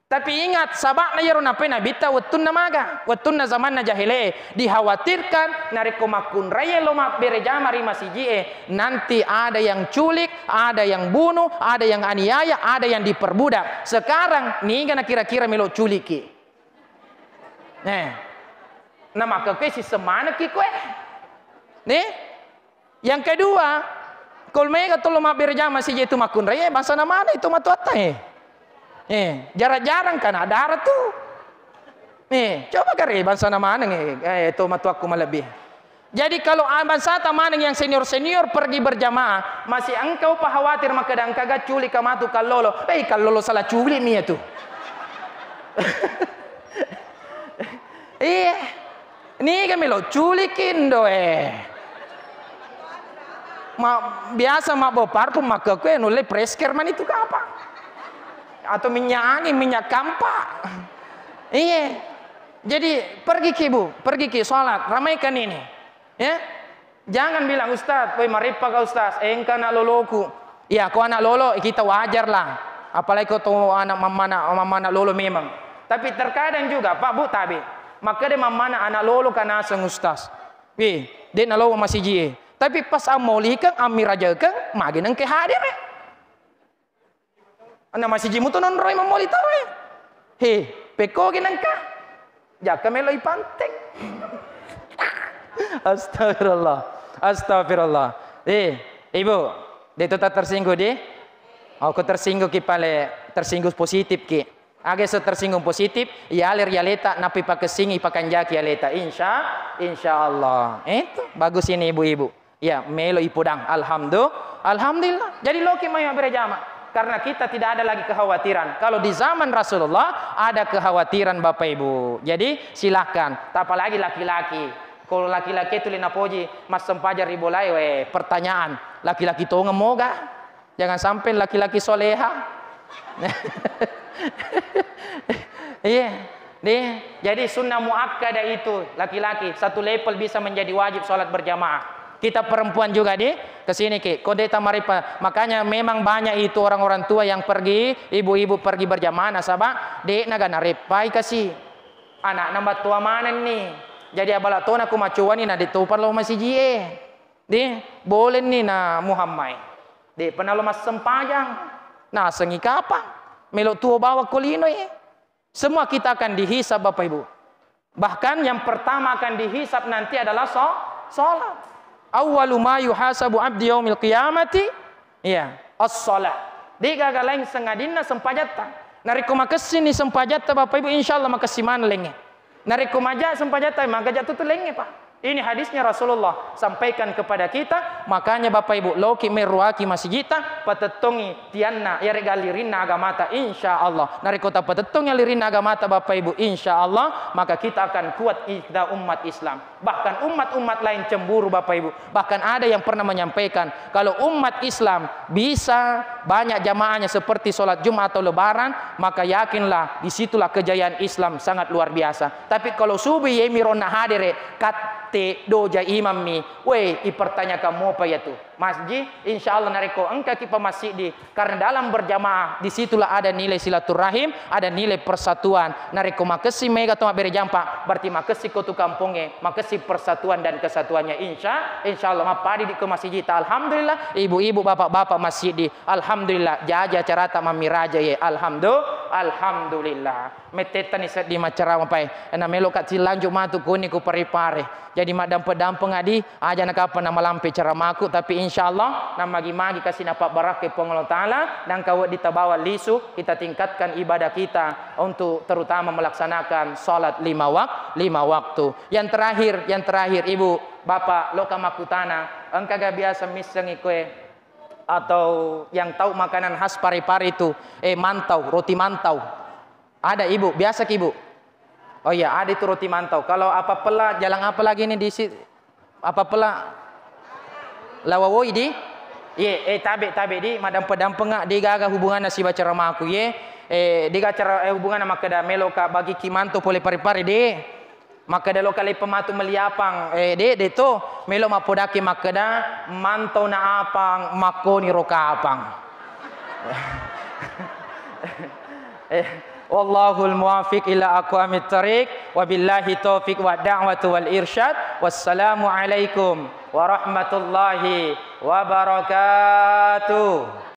Tapi ingat, sabakna iyaro nappai Nabitta wettunna maga, wettunna zamanna jahele'e, dikhawatirkan narekko makkunraie lo mabbere jama ri masiji'e, nanti ada yang culik, ada yang bunuh, ada yang aniaya, ada yang diperbudak. Sekarang niga na kira-kira melo culiki? Eh. Na makkekue siseng manekki koe. Nih? Yang kedua, kol mega tolo mabbere jama sije tu makkunrai, eh, bangsana maneng itu matuatta, eh. Eh, jarang-jarang kan ada tu. Eh, coba kare bangsana maneng, eh, eh, to matuakku malebbi. Jadi kalau, ah, bangsata maneng yang senior-senior pergi berjamaah, masih engkau pa khawatir makkeda engka ga culik ka matu kallolo. Eh, kallolo salah culik mi itu. Iya. Niga melo culiki ndo, eh. Ma, biasa mabbo parfum makkekue nulle fresh care mani tu kapang. Atau minyak angin, minyak kampak. Iya. Jadi pergi ki, Bu, pergi ki sholat, ramaikan ini. Ya. Jangan bilang, "Ustaz, woi, mareppa ka, Ustaz, engka anak loloku." Iya, ko anak lolo, kita wajar lah. Apalagi ko to anak mammana, mammana lolo memang. Tapi terkadang juga, Pak, Bu, tabe. Makkeda mammana anak lolo ka naseng, Ustaz. Wih, de nalo masiji e. Tapi pas ammolikeng, ammirajakeng, magi nengke hadir e. Anna masiji muto nonroi mammoli tau e. He, pekkogi nengka. Jaka melo ipanteng. Astagfirullah. Astagfirullah. Eh, Ibu, de tu tak tersinggung di? Oh, ko tersinggung ki pale, tersinggung positif ki. Aga so tersinggung positif, iyaler yaleta, nappi pakessingi, pakanjaki yaleta. Insya, insya Allah. Itu bagus ini ibu-ibu. Ya, melo ipodang. Alhamdu-, alhamdulillah. Jadi loki mai berjamaah. Karena kita tidak ada lagi kekhawatiran. Kalau di zaman Rasulullah ada kekhawatiran Bapak Ibu. Jadi silakan. Apalagi laki-laki. Kalau laki-laki itu lina poji, massempajang ribolai, weh, pertanyaan. Laki-laki tongeng moga? Jangan sampai laki-laki soleha. Iya. Nih, jadi sunnah muakkadah itu laki-laki satu level bisa menjadi wajib sholat berjamaah. Kita perempuan juga di ke sini ki, ko de' tamareppa. Makanya memang banyak itu orang-orang tua yang pergi, ibu-ibu pergi berjamaah nasaba de' naga nareppai kasi. Anakna battua manenni. Jadi abala tona ku macuani na de' topa lo masiji e. Di, bolenni na Muhammad. De' pernah lo massempajang. Nasengi kapang. Melo tuo bawang ko lino e. Semua kita akan dihisab, Bapak Ibu. Bahkan yang pertama akan dihisab nanti adalah so-, sholat. Awwalu ma yuhasabu abdi yaumil qiyamati, iya, as-sholat. De' gaga laing sengadinna sempajatta. Narekko makessini sempajatta, Bapak Ibu, insya Allah makessi maneng lengnge. Narekko maja sempajatta, magaja tutu lengnge, Pak. Ini hadisnya Rasulullah sampaikan kepada kita, makanya Bapak Ibu, loki meruaki masijita, patettongi tianna, yarega lirinna agamata, insya Allah. Narekko tapatettongi lirinna agamata, Bapak Ibu, insya Allah, maka kita akan kuat kita umat Islam. Bahkan umat-umat lain cemburu, Bapak Ibu. Bahkan ada yang pernah menyampaikan, kalau umat Islam bisa banyak jamaahnya seperti sholat Jumat atau Lebaran, maka yakinlah disitulah kejayaan Islam sangat luar biasa. Tapi kalau subuh yemi ronna hadere, katte doja imammi, weh, ipertanyakan mopa yatu. Masjid, insya Allah narekko engkaki pamasiddi, karena dalam berjamaah, disitulah ada nilai silaturahim, ada nilai persatuan. Narekko makessi mega to mabbere jampa, berarti makessi ko tu kampongnge, makessi persatuan dan kesatuannya. Insya, insya Allah, mappadi di ko masijita. Alhamdulillah, ibu-ibu, bapak-bapak masjid di. Alhamdulillah, jaja carata mammiraja ye. Alhamdu-, alhamdulillah. Mettettani seddi maccarama pai. Na meloka cillanju matu kuni ku Parepare. Jadi maddampe-dampeng adi, aja nakapang namalampe caramaku, tapi insya Allah namagi-magi kasi napabbarakkai Puang Allah Ta'ala, nangka wedding tabawa lisu, kita tingkatkan ibadah kita untuk terutama melaksanakan salat lima wak-, lima waktu. Yang terakhir, yang terakhir, Ibu, Bapak, loka makkutana, engkaga biasa missengi koe atau yang tahu makanan khas Parepare itu, eh, mantau, roti mantau? Ada, Ibu? Biasa ki, Ibu? Oh iya, ada itu roti mantau. Kalau apa pela, jalan apa lagi ini di si-, apa pela? Lawawoi di? Iye, eh, tabe, tabe di, madampe-dampenga, de gaga hubunganna siba caramaku, ye. Eh, de gaga cara, eh, hubunganna makkeda meloka bagiki mantau pole Parepare, de. Makkeda loka leppa matu melli apang, eh, de, de to, melo mappodaki makkeda, mantau na apang, makkoni ro kapang. Eh, wallahul muwaffiq ila aqwamit thariq, wabillahi taufiq wa da'watu wal irsyad. Wassalamu alaikum warahmatullahi wabarakatuh.